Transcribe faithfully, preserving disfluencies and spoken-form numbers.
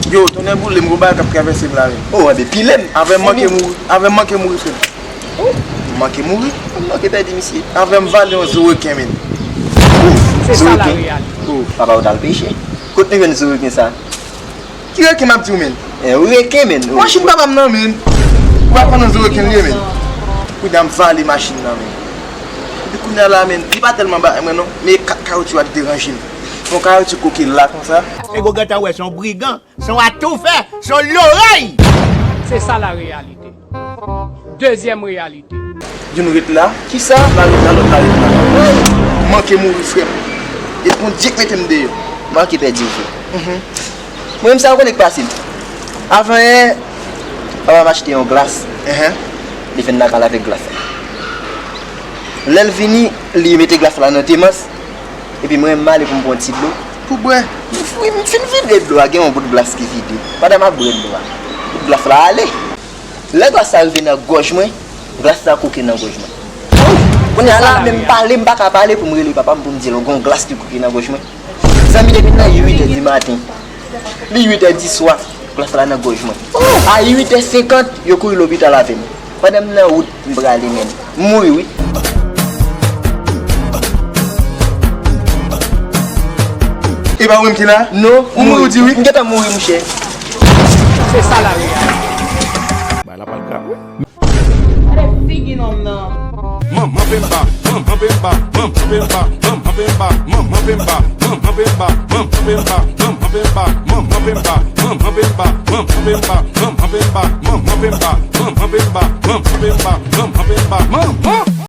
Yo, tonnè boule m, gon bagay k ap travèse m la, men. Oh, enben, pile m. Avè m manke mouri, avè m manke mouri, frè m. M manke mouri. M manke pèdi misye. Avè m vale yon zo reken, men. Se sa la reyalite. Oh, papa, ou t al peche. Kot nou jwenn zo reken sa? Ki reken m ap di w, men? Eh, ou reken, men. Machin papa m nan, men. Ou pa konn nan zo reken li ye, men. Kounye a m vale machin nan, men. Epi kounye a la, men, li pa tèlman ba mwen, non. Men kat kawoutchou a k deranje m. Yon kawoutchou koke la, konsa. E gwo gentan wè, se yon brigan, se yon atoufè, se yon lorèy. Se sa la reyalite. Dezyèm reyalite. Youn ret la. Kisa? La ret la, lòt la ret la. Manke mouri, frè m. E Bondye k mete m deyò. Manke pèdi w, frè. Mhm. Mwen menm sa, ou konnen k pase m. Avan yè, papa m achte yon glas. Ehe. Li vin lakay la avèk glas la. Lè l vini, li mete glas la nan temans. Epi mwen, m ale pou m pran ti dlo. Pou bwè. M fwi, m fin vide dlo a, gen yon bout glas ki vide. Pandan m ap bwè dlo a, bout glas la ale. Lè glas la rive nan gòj mwen, glas la koke nan gòj mwen. Kounye a la, menm pale, m pa ka pale pou m rele papa m pou m di l, gon glas ki koke nan gòj mwen. Zanmi, depi nan uit è di maten, li uit è di swa, glas la nan gòj mwen. A uit è senkant, yo kouri lopital avè m. Pandan m nan wout, m prale, men. M mouri, wi. E pa ou menm ki la? Non, ou mouri, ou di wi. M gentan mouri, mouche. Se sa la reyalite. Bay la pral grav, wi. Gade figi nonm nan. Manman Pemba, manman Pemba, manman Pemba, manman Pemba, manman Pemba, manman Pemba, manman Pemba, manman Pemba, manman Pemba, manman Pemba, manman Pemba, manman Pemba, manman Pemba, manman Pemba, manman Pemba, manman Pemba, manman Pemba, manman